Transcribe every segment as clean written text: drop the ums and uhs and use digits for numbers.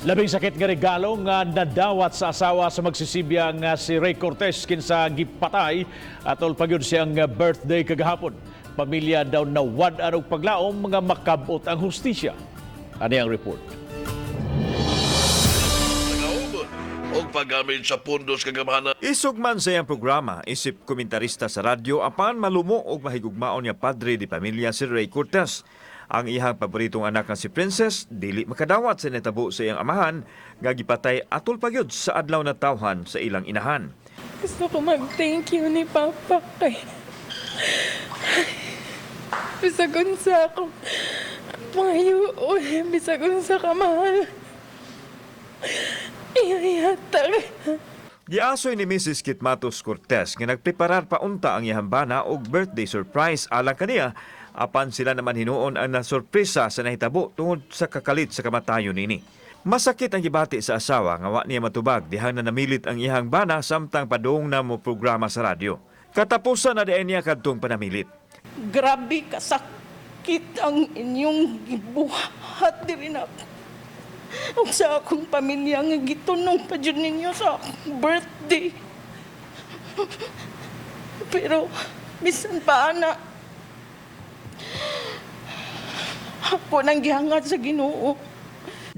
Labing sakit nga regalo nga nadawat sa asawa sa magsisibya nga si Ray Cortez kinsa gipatay atol pagyud siyang birthday kagahapon. Pamilya daw nawad-an og paglaom nga makabot ang hustisya. Ani ang report. Og paggamit sa pundos kagamhanan. Isog man sa iyang programa, isip komentarista sa radyo, apan malumo og mahigugmaon nga padre di pamilya si Ray Cortez. Ang iyang paboritong anak nga si Princess, dili makadawat sa nitabo sa iyang amahan, nga gipatay atol pagyud sa adlaw na tawhan sa ilang inahan. Gusto ko mag-thank you ni Papa kay bisag unsa akong pangayuon, bisag unsa ka mahal, ihatag. Giasoy ni Mrs. Kit Matos Cortez nga nagpreparar pa unta ang iyang bana og birthday surprise alang kaniya, apan sila naman hinuon ang nasorpresa sa nahitabo tungod sa kakalit sa kamatayon nini. Masakit ang gibati sa asawa nga wa niya matubag dihang nanamilit ang iyang bana samtang padung na mo programa sa radyo. Katapusan na diay niya kadtong panamilit. Grabe kasakit ang inyong gibuhat diri na ug sa akong pamilya nga gitunong pa jud ninyo sa akong birthday. Pero bisan pa ana, ako nang gihangad sa Ginoo.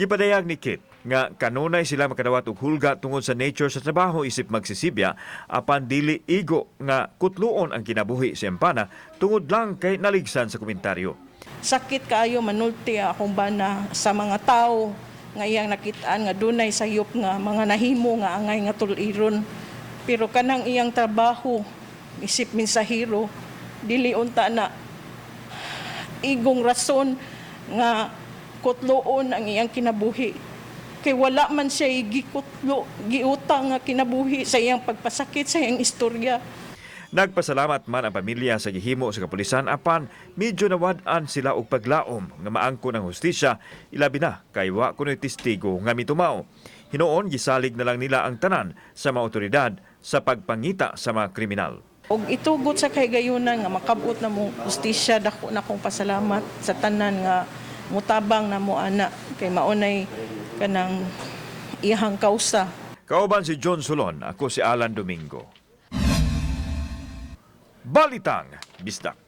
Gipadayag ni Kit nga kanunay sila makadawat og hulga tungod sa nature sa trabaho isip magsisibya, apan dili igo nga kutluon ang kinabuhi sa empana tungod lang kay naligsan sa komentaryo. Sakit kaayo manulti akong bana sa mga tao nga iyang nakitaan nga dunay sayop nga mga nahimo nga angay nga tuliron. Pero kanang iyang trabaho isip mensahero, dili unta na igong rason nga kutloon ang iyang kinabuhi. Kay wala man siya gikutlo, giutang nga kinabuhi sa iyang pagpasakit sa iyang istorya. Nagpasalamat man ang pamilya sa gihimo sa kapulisan, apan medyo nawad-an sila og paglaom nga maangkon ang hustisya, ilabi na kay wa kunoy testigo nga mitumaw. Hinuon gisalig na lang nila ang tanan sa mga otoridad sa pagpangita sa mga kriminal. Og itugot sa kahigayunan nga makabot na mo hustisya, dako na kong pasalamat sa tanan nga mutabang na mo ana kay maunay kanang iyahang kausa. Kauban si John Solon, ako si Alan Domingo. Balitang Bisdak.